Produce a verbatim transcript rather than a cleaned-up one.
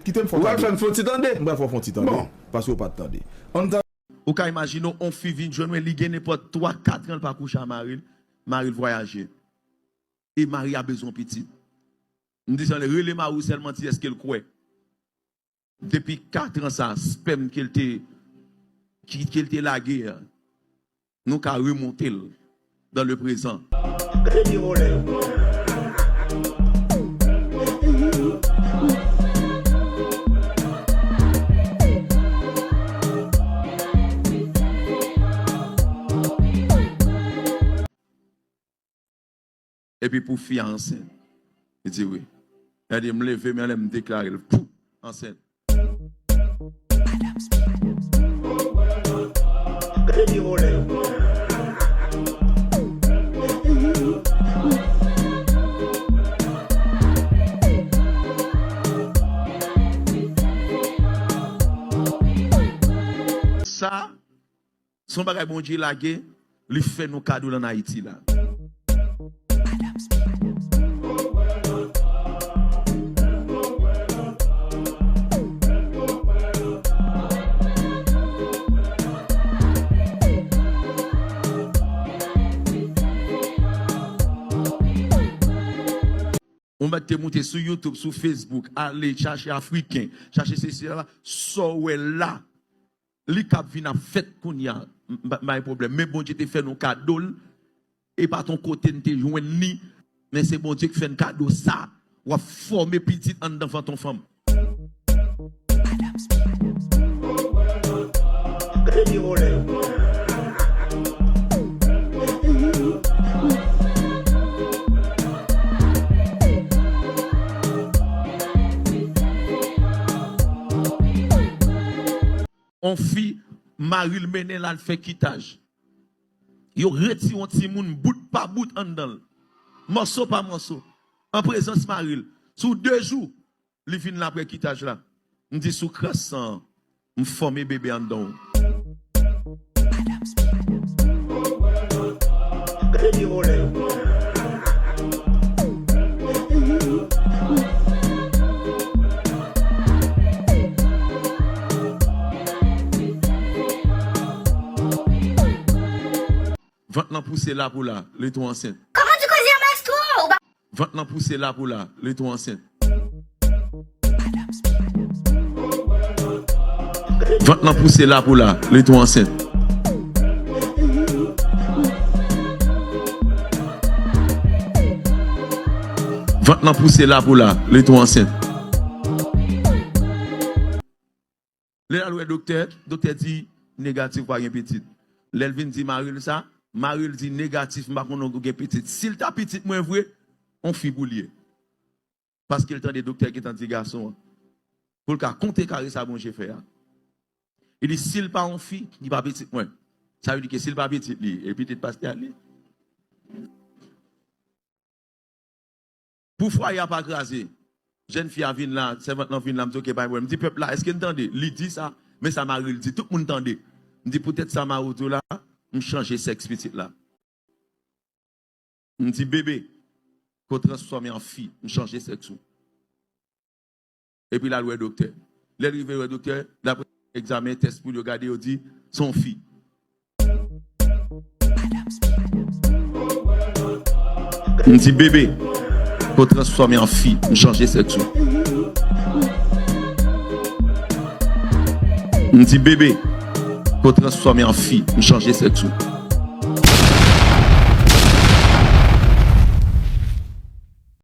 Kite m fè w tande. Ou pral fè m fè w ti tande? M pral fè w fè w ti tande. Bon. Paske w pa t tande. Ann tande. Ou ka imajine w, on fi vin jwenn mwen, li gen nenpòt twa, kat an, l pa kouche a mari l, mari l vwayaje. E mari a bezwen pitit. M di, "Jan, rele mari w sèlman, di èske l kwè." Depi kat an sa, spèm ke l te, ki, ke l te lage a, nou ka remonte l dans le présent. Epi pou fi a ansent. Li di wi. Gade, m leve men anlè, m deklare l. Pou! Ansent. Sa, se yon bagay Bondye lage, li fè nou kado l ann Ayiti la. Yon nèg te moute sou YouTube, sou Facebook, ale chache Afriken, chache sesi, sela, sa w wè la. Li k ap vin ap fèt kounye a, m, m pa gen pwoblèm. Men Bondye te fè nou kado l, e pa t yon kote n te jwenn li, men se Bondye ki fè n kado sa. W ap fòme pitit anndan vant yon fanm. On fi, mari l mennen l al fè kitaj. Yo retire yon timoun bout pa bout anndan l, mòso pa mòso, an prezans mari l. Sou de jou, li vin la apre kitaj la. M di, "Sou kras san an, m fòme bebe anndan w." Vant lan pouse la pou la, li tou ansent. Kòman di koze a, maestro? Ou pa Vant lan pouse la pou la, li tou ansent. Vant lan pouse la pou la, li tou ansent. Vant lan pouse la pou la, li tou ansent. Lè l al wè doktè, doktè di negatif, pa gen pitit. Lè l vin di mari l sa, mari l di negatif, m pa konnen ou gen pitit. Si l ta pitit mwen vre, on fi pou l ye. Paske l tande doktè gentan di gason an, pou l ka konte kare sa Bondye fè a. Li di, "Si l pa on fi, li pa pitit mwen." Sa vle di ke si l pa pitit li, e pitit pastè a li. Pou fwaye a pa kraze, jèn fi a vin la, sèvant lan vin la, m di, "Oke, pa gen pwoblèm." M di, "Pèp la, èske n tande?" Li di sa, men sa mari l di, tout moun tande. M di, "Poutèt sa mari w di w la, m chanje sèks pitit la." M di, "Bebe, ke w transfòme an fi, m chanje sèks ou." Epi l al wè doktè. Lè l rive wè doktè, dapre egzamen, tès pou yo gade, yo di, "Se yon fi." M di, "Bebe, ke w transfòme an fi, m chanje sèks ou." M di, "Bebe, ke w transfòme an fi, m chanje sèks ou."